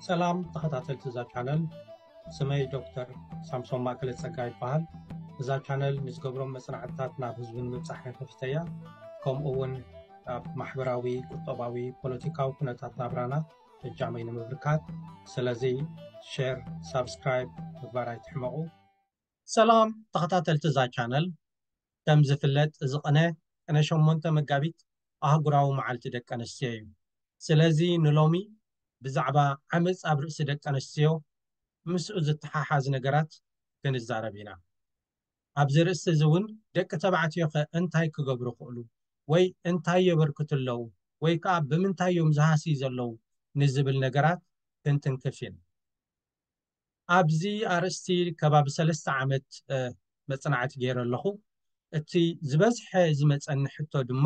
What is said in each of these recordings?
ሰላም ተኸታተልቲ እዛ ቻነል፣ ስመይ ዶክተር ሳምሶን ማእከለ ጸጋ ይበሃል። እዛ ቻነል ንዝገብሮም መጽናዕትታት ናብ ህዝቢ ንምብጻሕ ከፊተያ፣ ከምኡ እውን ኣብ ማሕበራዊ፣ ቁጠባዊ፣ ፖለቲካዊ ኩነታት ናብራና እጃመይ ንምብርካት። ስለዚ ሼር፣ ሳብስክራይብ ምግባር ኣይትሕመቑ። ሰላም ተኸታተልቲ እዛ ቻነል፣ ከም ዝፍለጥ እዚ ቅነ ቅነ ሸሞንተ መጋቢት ኣህጉራዊ መዓልቲ ደቂ ኣንስትዮ እዩ። ስለዚ ንሎሚ ብዛዕባ ዓመፅ ኣብ ርእሲ ደቂ ኣንስትዮ ምስኡ ዝተሓሓዝ ነገራት ክንዛረብ ኢና። ኣብዚ ርእሲ እዚ እውን ደቂ ተባዕትዮ ከ እንታይ ክገብሩ ይኽእሉ ወይ እንታይ የበርክቱ ኣለዉ ወይ ከዓ ብምንታይ እዮም ዝሃስዩ ዘለዉ ንዝብል ነገራት ክንትንክፍ ኢና። ኣብዚ ኣርእስቲ ከባቢ ሰለስተ ዓመት መፅናዕቲ ገይረ ኣለኹ። እቲ ዝበዝሐ ዝመፀኒ ሕቶ ድማ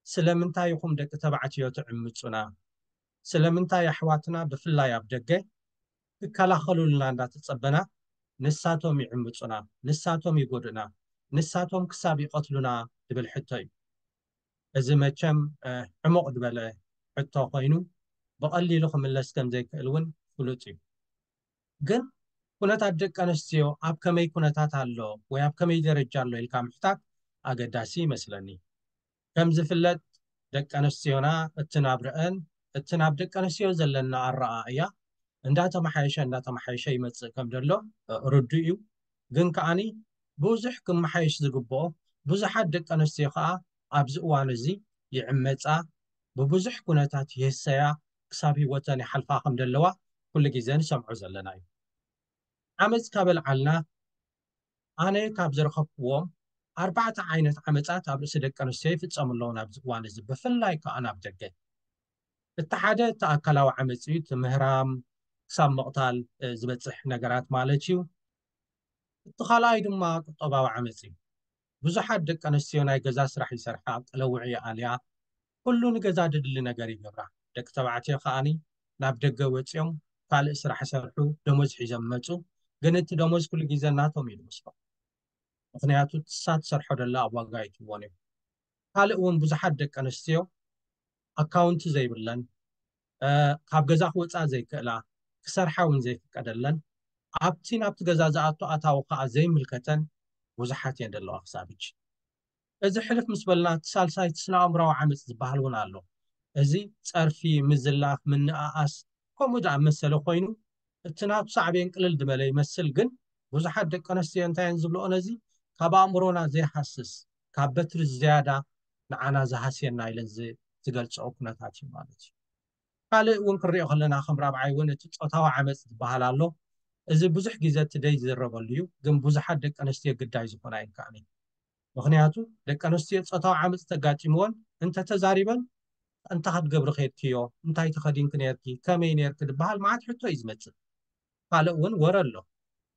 ስለምንታይ ኢኹም ደቂ ተባዕትዮ ትዕምፁና? ስለምንታይ ኣሕዋትና ብፍላይ ኣብ ደገ ክከላኸሉልና እንዳተፀበና ንሳቶም ይዕምፁና፣ ንሳቶም ይጎድኡና፣ ንሳቶም ክሳብ ይቐትሉና ዝብል ሕቶ እዩ። እዚ መቸም ዕሙቕ ዝበለ ሕቶ ኮይኑ ብቐሊሉ ክምለስ ከም ዘይክእል እውን ፍሉጥ እዩ። ግን ኩነታት ደቂ ኣንስትዮ ኣብ ከመይ ኩነታት ኣሎ ወይ ኣብ ከመይ ደረጃ ኣሎ ኢልካ ምሕታት ኣገዳሲ ይመስለኒ። ከም ዝፍለጥ ደቂ ኣንስትዮና እቲ ናብረአን እቲ ናብ ደቂ ኣንስትዮ ዘለና ኣረኣእያ እንዳተመሓየሸ እንዳተመሓየሸ ይመፅእ ከም ዘሎ ርዱእ እዩ። ግን ከዓኒ ብዙሕ ክመሓየሽ ዝግብኦ፣ ብዙሓት ደቂ ኣንስትዮ ከዓ ኣብዚ እዋን እዚ ይዕመፃ፣ ብብዙሕ ኩነታት ይህሰያ፣ ክሳብ ህይወተን ይሓልፋ ከም ዘለዋ ኩሉ ግዜ ንሰምዖ ዘለና እዩ። ዓመፅ ካብ ኣልዓልና ኣነ ካብ ዝረኸብክዎም ኣርባዕተ ዓይነት ዓመፃት ኣብ ርእሲ ደቂ ኣንስትዮ ይፍፀሙ ኣለዉ ናብዚ እዋን እዚ፣ ብፍላይ ከዓ ናብ ደገ። እቲ ሓደ እቲ ኣካላዊ ዓመፅ እዩ፣ እቲ ምህራም ክሳብ ምቕታል ዝበፅሕ ነገራት ማለት እዩ። እቲ ካልኣይ ድማ ቁጠባዊ ዓመፅ እዩ። ብዙሓት ደቂ ኣንስትዮ ናይ ገዛ ስራሕ ይሰርሓ፣ ቀለውዒ ይኣልያ፣ ኩሉ ንገዛ ድድሊ ነገር ይገብራ። ደቂ ተባዕትዮ ከዓኒ ናብ ደገ ወፂኦም ካልእ ስራሕ ይሰርሑ፣ ደሞዝ ሒዞም ይመፁ። ግን እቲ ደሞዝ ኩሉ ግዜ ናቶም እዩ ዝመስሎም። ምኽንያቱ እሳ ትሰርሖ ደላ ኣብ ዋጋ ኣይትህቦን እዩ። ካልእ እውን ብዙሓት ደቂ ኣንስትዮ ኣካውንቲ ዘይብለን፣ ካብ ገዛ ክወፃ ዘይክእላ፣ ክሰርሓ እውን ዘይፍቀደለን፣ ኣብቲ ናብቲ ገዛ ዝኣቱ ኣታዊ ከዓ ዘይምልከተን ብዙሓት እየን ዘለዋ ክሳብ ሕጂ። እዚ ሕልፍ ምስ በልና እቲ ሳልሳይ እቲ ስነ ኣእምራዊ ዓመፅ ዝበሃል እውን ኣሎ። እዚ ፀርፊ፣ ምዝላፍ፣ ምንኣኣስ ከምኡ ዝኣመሰለ ኮይኑ እቲ ናቱ ሳዕቤን ቅልል ዝበለ ይመስል፣ ግን ብዙሓት ደቂ ኣንስትዮ እንታይ እየን ዝብልኦ ነዚ ካብ ኣእምሮና ዘይሃስስ ካብ በትሪ ዝያዳ ንዓና ዝሃስየና ኢለን ዝገልፅኦ ኩነታት እዩ ማለት እዩ። ካልእ እውን ክንሪኦ ከለና ከም ራብዓይ እውን እቲ ፆታዊ ዓመፅ ዝበሃል ኣሎ። እዚ ብዙሕ ግዜ እቲ ደይ ዝዝረበሉ እዩ፣ ግን ብዙሓት ደቂ ኣንስትዮ ግዳይ ዝኾና እየን ከዓኒ። ምኽንያቱ ደቂ ኣንስትዮ ፆታዊ ዓመፅ ተጋጢምዎን እንተተዛሪበን እንታይ ክትገብሪ ከድክዮ፣ እንታይ ተኸዲንኪ ነርኪ፣ ከመይ ነርኪ ዝበሃል መዓት ሕቶ እዩ ዝመፅእ። ካልእ እውን ወረ ኣሎ።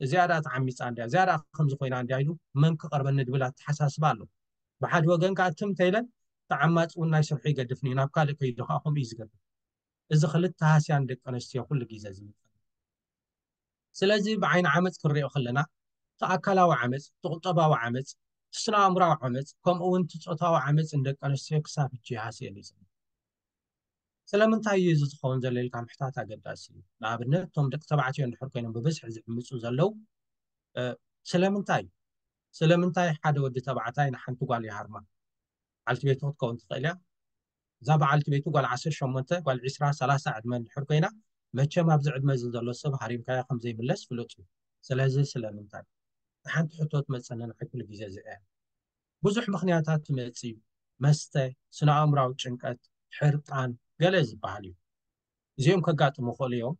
እዚኣ ደኣ ተዓሚፃ እንድያ፣ እዚኣ ደኣ ከምዚ ኮይና እንድያ ኢሉ መን ክቐርበኒ ዝብል ኣተሓሳስባ ኣሎ። ብሓደ ወገን ከዓ ትም ተይለን ተዓማፂ እውን ናይ ስርሑ ይገድፍኒ እዩ፣ ናብ ካልእ ከይዱ ከዓ ከምኡ እዩ ዝገብር። እዚ ክልተ ሃስያን ደቂ ኣንስትዮ ኩሉ ግዜ ዝምፅእ። ስለዚ ብዓይኒ ዓመፅ ክንሪኦ ከለና እቲ ኣካላዊ ዓመፅ፣ እቲ ቁጠባዊ ዓመፅ፣ እቲ ስነ ኣእምራዊ ዓመፅ ከምኡ እውን እቲ ፆታዊ ዓመፅ ንደቂ ኣንስትዮ ክሳብ ሕጂ ይሃስየን እዩ ዘሎ። ስለምንታይ እዩ እዚ ዝኸውን ዘሎ ኢልካ ምሕታት ኣገዳሲ እዩ። ንኣብነት እቶም ደቂ ተባዕትዮ እንድሕር ኮይኖም ብብዝሒ ዝዕምፁ ዘለዉ ስለምንታይ እዩ? ስለምንታይ ሓደ ወዲ ተባዕታይ ንሓንቲ ጓል ይሃርማ? በዓልቲ ቤቱ ክትከውን ትኽእል እያ። እዛ በዓልቲ ቤቱ ጓል ዓሰርተ ሸሞንተ፣ ጓል ዕስራ፣ ሰላሳ ዕድመ እንድሕር ኮይና መቸም ኣብዚ ዕድመ እዚ ዘሎ ሰብ ሃሪምካዮ ከም ዘይምለስ ፍሉጥ እዩ። ስለዚ ስለምንታይ? ሓንቲ ሕቶ ትመፀኒ ንዓይ ኩሉ ግዜ እዚ እያ። ብዙሕ ምኽንያታት ትመፅእ እዩ። መስተ፣ ስነ ኣእምራዊ ጭንቀት፣ ሕርቃን፣ ገለ ዝበሃል እዩ። እዚኦም ከጋጥሙ ይኽእሉ እዮም፣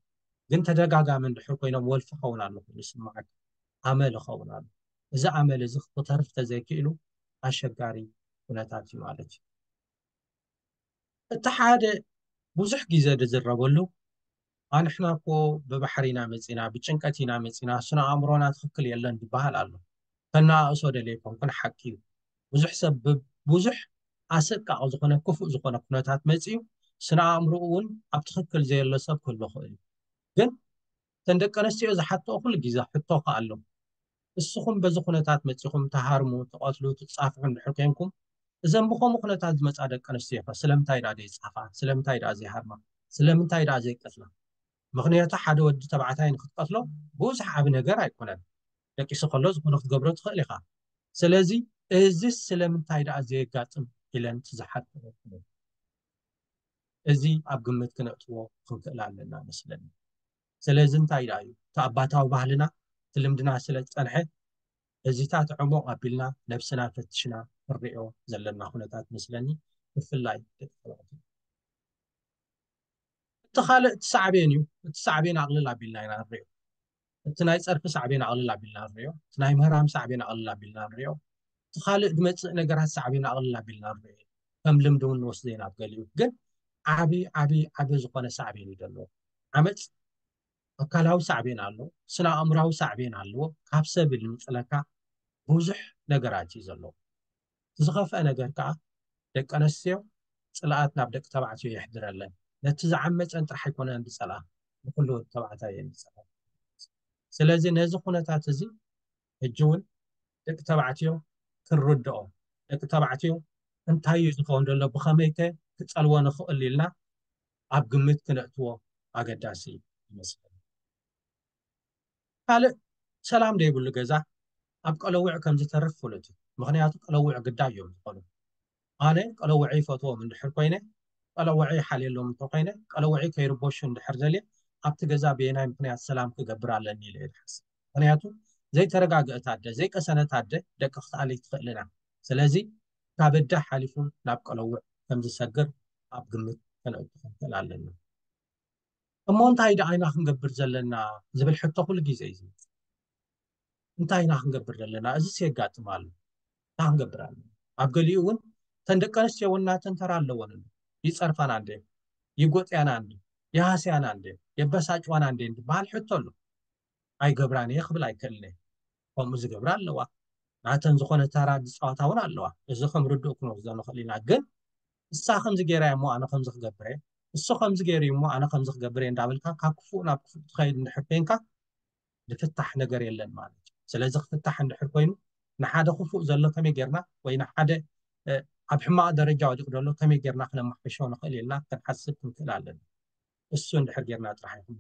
ግን ተደጋጋሚ እንድሕር ኮይኖም ወልፊ ኸውን ኣሎ ኮይኑ ይስምዓካ፣ ኣመል ይኸውን ኣሎ። እዚ ኣመል እዚ ክተርፍ ተዘይክእሉ ኣሸጋሪ ኩነታት እዩ ማለት እዩ። እቲ ሓደ ብዙሕ ግዜ ዝዝረበሉ ኣንሕና እኮ ብባሕሪ ኢና መፂና፣ ብጭንቀት ኢና መፂና፣ ስነ ኣእምሮና ትኽክል የለን ዝበሃል ኣሎ። ከነኣእሶ ደልየ ኣይኮንኩን፣ ሓቂ እዩ። ብዙሕ ሰብ ብብዙሕ ኣሰቃቂ ዝኾነ ክፉእ ዝኾነ ኩነታት መፂኡ ስነ ኣእምሮኡ እውን ኣብ ትኽክል ዘየሎ ሰብ ክህሉ ይኽእል እዩ። ግን እተን ደቂ ኣንስትዮ ዝሓትኦ ኩሉ ግዜ ሕቶ ከ ኣሎ። እስኹም በዚ ኩነታት መፂኹም ትሃርሙ፣ ትቐትሉ፣ ትፃፍዑ እንድሕር ኮይንኩም እዘን ብኸምኡ ኩነታት ዝመፃ ደቂ ኣንስትዮ ከ ስለምንታይ ደኣ ዘይፃፋ? ስለምንታይ ደኣ ዘይሃርማ? ስለምንታይ ደኣ ዘይቀትላ? ምኽንያቱ ሓደ ወዲ ተባዕታይ ንክትቀትሎ ብዙሕ ዓቢ ነገር ኣይኮነን። ደቂሱ ከሎ ዝኾነ ክትገብሮ ትኽእል ኢኻ። ስለዚ እዚ ስለምንታይ ደኣ ዘየጋጥም ኢለን ትዝሓት። እዚ ኣብ ግምት ክነእትዎ ክንክእል ኣለና መስለኒ። ስለዚ እንታይ ደኣ እዩ እቲ ኣባታዊ ባህልና እቲ ልምድና ስለ ዝጸንሐ እዚታት ዕሙቕ ኣቢልና ነብስና ፈትሽና ክንሪኦ ዘለና ኩነታት መስለኒ። ብፍላይ ደቂ ተባዕትዮ። እቲ ካልእ እቲ ሳዕቤን እዩ። እቲ ሳዕቤን ኣቕልል ኣቢልና ኢና ንሪኦ። እቲ ናይ ጸርፊ ሳዕቤን ኣቕልል ኣቢልና ንሪኦ። እቲ ናይ ምህራም ሳዕቤን ኣቕልል ኣቢልና ንሪኦ። እቲ ካልእ ዝመጽእ ነገራት ሳዕቤን ኣቕልል ኣቢልና ንሪኦ። ከም ልምዲ እውን ንወስዶ ኢና ኣብ ገሊኡ። ግን ዓቢ ዓቢ ዓቢ ዝኾነ ሳዕቤን እዩ ዘለዎ። ዓመጽ ኣካላዊ ሳዕቤን ኣለዎ፣ ስነ ኣእምራዊ ሳዕቤን ኣለዎ። ካብ ሰብ ዝንጽለካ ብዙሕ ነገራት እዩ ዘለዎ። እቲ ዝኸፍአ ነገር ከዓ ደቂ ኣንስትዮ ጽልኣት ናብ ደቂ ተባዕትዮ የሕድረለን። ነቲ ዝዓመጸን ጥራሕ ኣይኮነን ዝጸልኣ፣ ንኩሉ ወዲ ተባዕታይ እየን ዝጸልኣ። ስለዚ ነዚ ኩነታት እዚ ሕጂ እውን ደቂ ተባዕትዮ ክንርድኦ፣ ደቂ ተባዕትዮ እንታይ እዩ ዝኸውን ዘሎ፣ ብኸመይ ከ ክጸልዎ ንኽእል ኢልና ኣብ ግምት ክነእትዎ ኣገዳሲ ይመስለኒ። ካልእ ሰላም ዘይብሉ ገዛ ኣብ ቀለውዕ ከም ዝተርፍ ፍሉጥ እዩ። ምኽንያቱ ቀለውዕ ግዳይ እዮም ዝኾኑ። ኣነ ቀለውዐይ ይፈትዎም እንድሕር ኮይነ፣ ቀለውዐይ ይሓልየሎም እንተኮይነ፣ ቀለውዐይ ከይርበሹ እንድሕር ደልየ፣ ኣብቲ ገዛ በየናይ ምኽንያት ሰላም ክገብር ኣለኒ ኢለ እየ ዝሓስብ። ምኽንያቱ ዘይተረጋገእት ኣደ፣ ዘይቀሰነት ኣደ ደቂ ክትኣልይ ትኽእል ኢና። ስለዚ ካብ ኣደ ሓሊፉ ናብ ቀለውዕ ከም ዝሰግር ኣብ ግምት ከነእቱ ክንክእል ኣለና። እሞ እንታይ ደኣ ኢና ክንገብር ዘለና ዝብል ሕቶ ኩሉ ግዜ እዩ ዝመጽእ። እንታይ ኢና ክንገብር ዘለና? እዚስ የጋጥም ኣሎ። እንታይ ክንገብር ኣለና? ኣብ ገሊኡ እውን እተን ደቂ ኣንስትዮ እውን ናተን ተራ ኣለወን። ይጸርፋና እንዴ? ይጎጥያና እንዴ? ይሃስያና እንዴ? የበሳጭዋና እንዴ? ዝበሃል ሕቶ ኣሎ። ኣይገብራን እየ ክብል ኣይክእልን እየ። ከምኡ ዝገብራ ኣለዋ። ናተን ዝኾነ ተራ ዝጻወታ እውን ኣለዋ። እዚ ከም ርዱእ ክንወስዶ ንኽእል ኢና። ግን እሳ ከምዚ ገይራ እሞ ኣነ ከምዚ ክገብር እየ፣ እሱ ከምዚ ገይሩ እሞ ኣነ ከምዚ ክገብር እየ እንዳበልካ ካብ ክፉእ ናብ ክፉእ ትኸይድ እንድሕር ኮይንካ ዝፍታሕ ነገር የለን ማለት እዩ። ስለዚ ክፍታሕ እንድሕር ኮይኑ ንሓደ ክፉእ ዘሎ ከመይ ጌርና ወይ ንሓደ እ፣ ኣብ ሕማቕ ደረጃ ወዲቑ ዘሎ ከመይ ጌርና ክነማሓይሾ ንኽእል ኢልና ክንሓስብ ክንክእል ኣለና። እሱ እንድሕር ጌርና ጥራሕ ይኹን።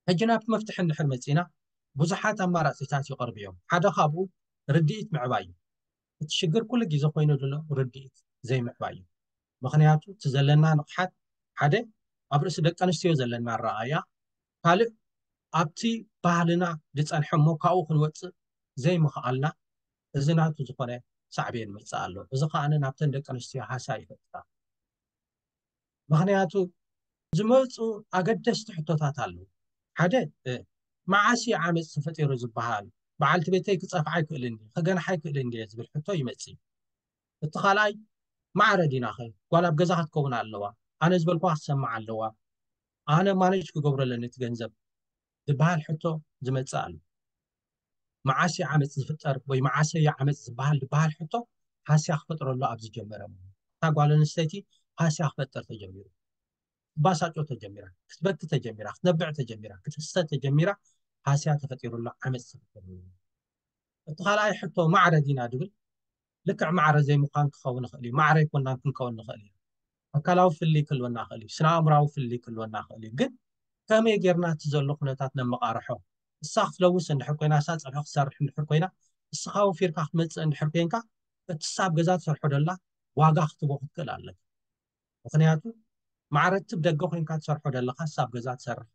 ሕጂ ናብ መፍትሒ እንድሕር መጺና ብዙሓት ኣማራጺታት ይቐርቡ እዮም። ሓደ ካብኡ ርድኢት ምዕባይ እዩ። እቲ ሽግር ኩሉ ግዜ ኮይኑ ዘሎ ርድኢት ዘይምዕባይ እዩ። ምኽንያቱ እቲ ዘለና ንቕሓት ሓደ ኣብ ርእሲ ደቂ ኣንስትዮ ዘለና ኣረኣእያ፣ ካልእ ኣብቲ ባህልና ዝጸንሐ እሞ ካብኡ ክንወጽእ ዘይምኽኣልና እዚ ናቱ ዝኾነ ሳዕቤን ይመጽእ ኣሎ። እዚ ከኣ ናብተን ደቂ ኣንስትዮ ሃስያ ይፈጥራ። ምኽንያቱ ዝመጹ ኣገደስቲ ሕቶታት ኣለዉ። ሓደ እ፣ መዓስ እዩ ዓመጽ ተፈጢሩ ዝበሃል? በዓልቲ ቤተይ ክጸፍዓ ኣይክእልን ድየ? ክገንሓ ኣይክእልን ድየ? ዝብል ሕቶ ይመጽእ። እቲ ካልኣይ ማዕረ ዲናኸ? ጓል ኣብ ገዛ ክትከውን ኣለዋ። ኣነ ዝበልኳ ክትሰምዕ ኣለዋ። ኣነ ማኔጅ ክገብሮ ኣለኒ እቲ ገንዘብ ዝበሃል ሕቶ ዝመጽእ ኣሎ። መዓስ እዩ ዓመጽ ዝፍጠር ወይ መዓሰ እዩ ዓመጽ ዝበሃል ዝበሃል ሕቶ ሃስያ ክፈጥረሉ ኣብ ዝጀመረ ማለት እዩ። እታ ጓል ኣንስተይቲ ሃስያ ክፈጥር ተጀሚሩ። ክትባሳጮ ተጀሚራ፣ ክትበኪ ተጀሚራ፣ ክትነብዕ ተጀሚራ፣ ክትስተ ተጀሚራ፣ ሃስያ ተፈጢሩላ ዓመጽ ተፈጢሩላ። እቲ ካልኣይ ሕቶ ማዕረ ዲና ድብል ልክዕ ማዕረ ዘይምዃን ክኸውን ይኽእል እዩ። ማዕረ ኣይኮናን ክንከውን ንኽእል እዩ። ኣካላዊ ፍልይ ክህልወና ይኽእል እዩ። ስነ ኣእምራዊ ፍልይ ክህልወና ይኽእል እዩ። ግን ከመይ ጌርና እቲ ዘሎ ኩነታት ነመቓርሖ? እሳ ክትለውስ እንድሕር ኮይና፣ እሳ ጸብሒ ክትሰርሕ እንድሕር ኮይና፣ እስኻ ወፊርካ ክትመጽእ እንድሕር ኮይንካ፣ እቲ እሳ ኣብ ገዛ ትሰርሖ ደላ ዋጋ ክትቦ ክትክእል ኣለካ። ምኽንያቱ ማዕረ እቲ ብደገ ኮይንካ ትሰርሖ ደለኻ እሳ ኣብ ገዛ ትሰርሕ።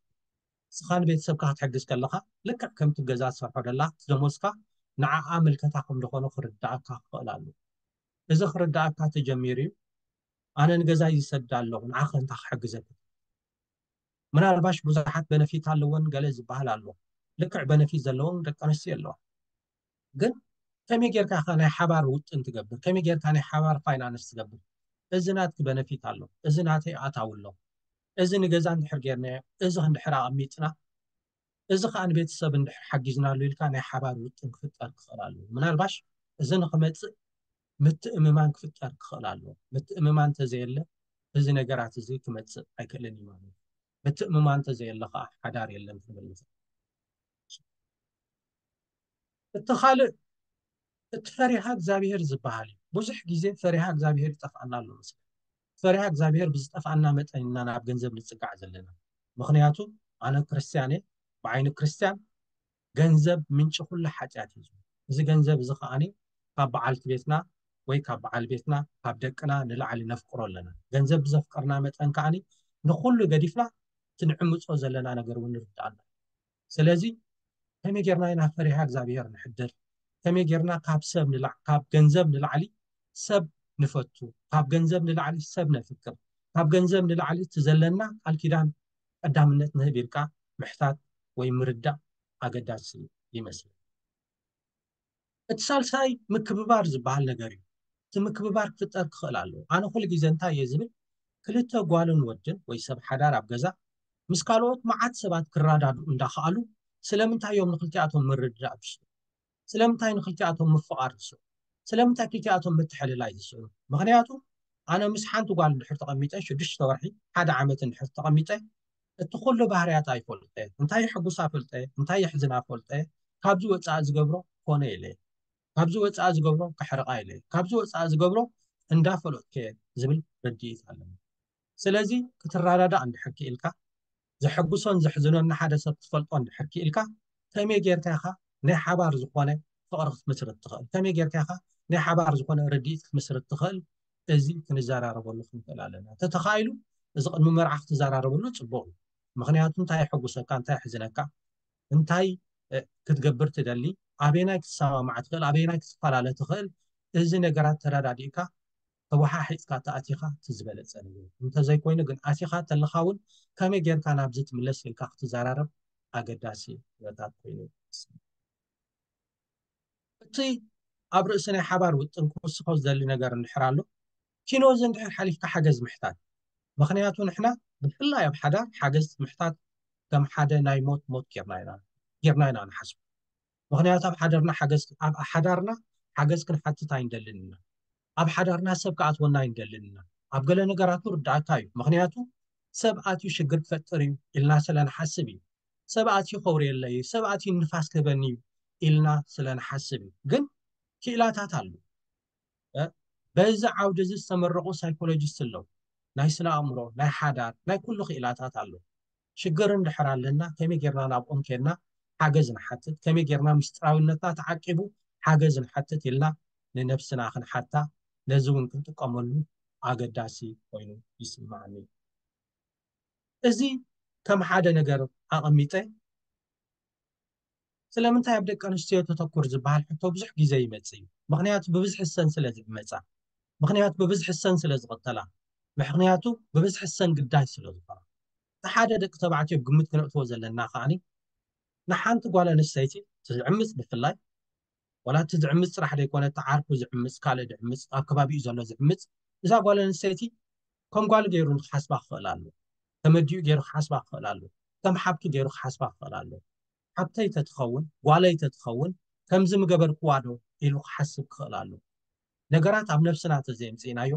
እስኻ ንቤተሰብካ ክትሕግዝ ከለኻ ልክዕ ከምቲ ኣብ ገዛ ትሰርሖ ደላ እቲ ደሞዝካ ንዓኣ ምልከታ ከም ዝኾነ ክርድኣካ ክኽእል ኣለዎ። እዚ ክርድኣካ ተጀሚሩ እዩ ኣነ ንገዛይ ዝሰድድ ኣለኹ ንዓኸ እንታይ ክሕግዘካ? ምናልባሽ ብዙሓት በነፊት ኣለወን ገለ ዝበሃል ኣሎ። ልክዕ በነፊት ዘለወን ደቂ ኣንስትዮ ኣለዋ። ግን ከመይ ጌርካ ኢኻ ናይ ሓባር ውጥን ትገብር? ከመይ ጌርካ ናይ ሓባር ፋይናንስ ትገብር? እዚ ናትኪ በነፊት ኣሎ፣ እዚ ናተይ ኣታዊ ኣሎ፣ እዚ ንገዛ እንድሕር ጌርናዮ፣ እዚ እንድሕር ኣቐሚጥና፣ እዚ ከኣ ንቤተሰብ እንድሕር ሓጊዝናሉ ኢልካ ናይ ሓባር ውጥን ክፍጠር ክኽእል ኣለዎ። ምናልባሽ እዚ ንኽመጽእ ምትእምማን ክፍጠር ክኽእል ኣለዎ። ምትእምማን እንተዘየለ እዚ ነገራት እዚ ክመጽእ ኣይክእልን እዩ ማለት እዩ። ምትእምማን እንተዘየለ ከኣ ሓዳር የለን ክንብል ንኽእል። እቲ ካልእ እቲ ፈሪሃ እግዚኣብሄር ዝበሃል እዩ። ብዙሕ ግዜ ፈሪሃ እግዚኣብሄር ይጠፍኣና ኣሎ መስለኒ። ፈሪሃ እግዚኣብሄር ብዝጠፍኣና መጠን ኢና ናብ ገንዘብ ንጽጋዕ ዘለና። ምኽንያቱ ኣነ ክርስትያን እየ። ብዓይኒ ክርስትያን ገንዘብ ምንጪ ኩሉ ሓጢኣት እዩ። እዚ ገንዘብ እዚ ከዓኒ ካብ በዓልቲ ቤትና ወይ ካብ በዓል ቤትና፣ ካብ ደቅና ንላዕሊ ነፍቅሮ ኣለና። ገንዘብ ብዘፍቀርና መጠን ከዓኒ ንኹሉ ገዲፍና እቲ ንዕምጾ ዘለና ነገር እውን ንርዳኣና። ስለዚ ከመይ ጌርና ኢና ፈሪሃ እግዚኣብሔር ንሕድር? ከመይ ጌርና ካብ ሰብ ንላዕ ካብ ገንዘብ ንላዕሊ ሰብ ንፈቱ፣ ካብ ገንዘብ ንላዕሊ ሰብ ነፍቅር፣ ካብ ገንዘብ ንላዕሊ እቲ ዘለና ቃል ኪዳን ቀዳምነት ንህብ ኢልካ ምሕታት ወይ ምርዳእ ኣገዳሲ ይመስል። እቲ ሳልሳይ ምክብባር ዝበሃል ነገር እዩ። እቲ ምክብባር ክፍጠር ክኽእል ኣለዎ። ኣነ ኩሉ ግዜ እንታይ እየ ዝብል፣ ክልተ ጓልን ወድን ወይ ሰብ ሓዳር ኣብ ገዛ ምስ ካልኦት መዓት ሰባት ክረዳድኡ እንዳኸኣሉ ስለምንታይ እዮም ንክልቲኣቶም ምርድዳእ ዝስኡ? ስለምንታይ ንክልቲኣቶም ምፍቓር ዝስኡ? ስለምንታይ ክልቲኣቶም ምትሕልላይ ዝስኡ? ምኽንያቱ ኣነ ምስ ሓንቲ ጓል እንድሕር ተቐሚጠ ሽዱሽተ ወርሒ ሓደ ዓመት እንድሕር ተቐሚጠ እቲ ኩሉ ባህርያት ኣይፈልጠ፣ እንታይ የሕጉሳ ፈልጠ፣ እንታይ የሕዝና ፈልጠ፣ ካብዚ ወፃኢ ዝገብሮ ኮነ ኢለ፣ ካብዚ ወፃኢ ዝገብሮ ክሕርቓ ኢለ፣ ካብዚ ወፃኢ ዝገብሮ እንዳፈለጥከ ዝብል ርድኢት ኣለኒ። ስለዚ ክትረዳዳእ እንድሕር ክኢልካ፣ ዘሐጉሶን ዘሕዝኖን ንሓደ ሰብ ክትፈልጦ እንድሕር ክኢልካ፣ ከመይ ጌርካ ኢኻ ናይ ሓባር ዝኾነ ፍቕሪ ክትምስርት ትኽእል? ከመይ ጌርካ ኢኻ ናይ ሓባር ዝኾነ ርድኢት ክትምስርት ትኽእል? እዚ ክንዘራረበሉ ክንክእል ኣለና። እንተተኻኢሉ እዚ ቅድሚ መርዓ ክትዘራረበሉ ፅቡቕ እዩ። ምኽንያቱ እንታይ የሐጉሰካ፣ እንታይ የሕዝነካ፣ እንታይ ክትገብር ትደሊ፣ ኣበየናይ ክትሰማማዕ ትኽእል፣ ኣበየናይ ክትፈላለ ትኽእል፣ እዚ ነገራት ተረዳዲእካ ተወሓሒጥካ ተኣቲኻ እቲ ዝበለፀ ነገር። እንተዘይኮይኑ ግን ኣቲኻ ተለኻ እውን ከመይ ጌርካ ናብዚ ትምለስ ኢልካ ክትዘራረብ ኣገዳሲ ኩነታት ኮይኑ ይስማዕ። እቲ ኣብ ርእሲ ናይ ሓባር ውጥን ክውስኾ ዝደሊ ነገር እንድሕር ኣሎ፣ ኪኖ እዚ እንድሕር ሓሊፍካ ሓገዝ ምሕታት። ምኽንያቱ ንሕና ብፍላይ ኣብ ሓዳር ሓገዝ ምሕታት ከም ሓደ ናይ ሞት ሞት ጌርና ኢና ጌርና ኢና ንሓስቡ። ምኽንያቱ ኣብ ሓዳርና ሓገዝ ኣብ ሓዳርና ሓገዝ ክንሓትት ኣይንደልን ኢና። ኣብ ሓዳርና ሰብ ክኣትወና ኣይንደልን ኢና። ኣብ ገለ ነገራቱ ርዳእካ እዩ። ምኽንያቱ ሰብ ኣትዩ ሽግር ክፈጥር እዩ ኢልና ስለ ንሓስብ እዩ። ሰብ ኣትዩ ከውርየለይ እዩ፣ ሰብ ኣትዩ ንፋስ ክህበኒ እዩ ኢልና ስለ ንሓስብ እዩ። ግን ክኢላታት ኣሉ። በዚ ዓውዲ እዚ ዝተመረቑ ሳይኮሎጂስት ኣለዉ። ናይ ስነ ኣእምሮ፣ ናይ ሓዳር፣ ናይ ኩሉ ክኢላታት ኣለዉ። ሽግር እንድሕር ኣለና ከመይ ጌርና ናብኦም ኬድና ሓገዝ ንሓትት፣ ከመይ ጌርና ምስጢራዊነትና ተዓቂቡ ሓገዝ ንሓትት ኢልና ንነብስና ክንሓታ፣ ነዚ እውን ክንጥቀመሉ ኣገዳሲ ኮይኑ ይስምዓኒ። እዚ ከም ሓደ ነገር ኣቐሚጠ ስለምንታይ ኣብ ደቂ ኣንስትዮ ተተኩር ዝበሃል ሕቶ ብዙሕ ግዜ ይመጽእ እዩ። ምኽንያቱ ብብዝሒ ሰን ስለ ዝዕመጻ፣ ምኽንያቱ ብብዝሒ ሰን ስለ ዝቕተላ፣ ምኽንያቱ ብብዝሒ ሰን ግዳይ ስለ ዝኾና። እቲ ሓደ ደቂ ተባዕትዮ ግምት ክነእትዎ ዘለና ከዓኒ ንሓንቲ ጓል ኣንስተይቲ ዝዕምጽ ብፍላይ ዋላ እቲ ዝዕምፅ ጥራሕ ዘይኮነ እቲ ዓርኩ ዝዕምፅ ካልእ ዝዕምፅ ኣብ ከባቢኡ ዘሎ ዝዕምፅ እዛ ጓል ኣንስተይቲ ከም ጓል ገይሩ ክሓስባ ክኽእል ኣሎ። ከም ኣዲኡ ገይሩ ክሓስባ ክኽእል ኣሎ። ከም ሓብቱ ገይሩ ክሓስባ ክኽእል ኣሎ። ሓብተይ ተትኸውን ጓለይ ተትኸውን ከምዚ ምገበርክዋ ዶ ኢሉ ክሓስብ ክኽእል ኣሎ። ነገራት ኣብ ነብስና ተዘየምፅእናዮ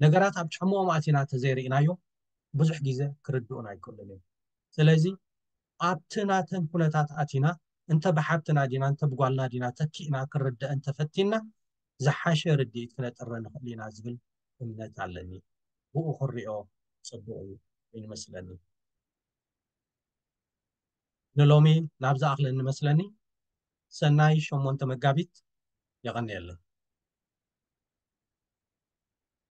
ነገራት ኣብ ጫምኦም ኣቲና ተዘይርኢናዮ ብዙሕ ግዜ ክርድኡን ኣይክእሉን እዮም። ስለዚ ኣብቲ ናተን ኩነታት ኣቲና እንተ ብሓብትና ዲና እንተ ብጓልና ዲና ተኪእና ክርደአን ተፈቲና ዝሓሸ ርድኢት ክነጥረ ንኽእል ኢና ዝብል እምነት ኣለኒ። ብኡ ክሪኦ ፅቡቕ እዩ ይመስለኒ። ንሎሚ ናብ ዝኣኽለኒ መስለኒ። ሰናይ ሸሞንተ መጋቢት። የቐንየለይ።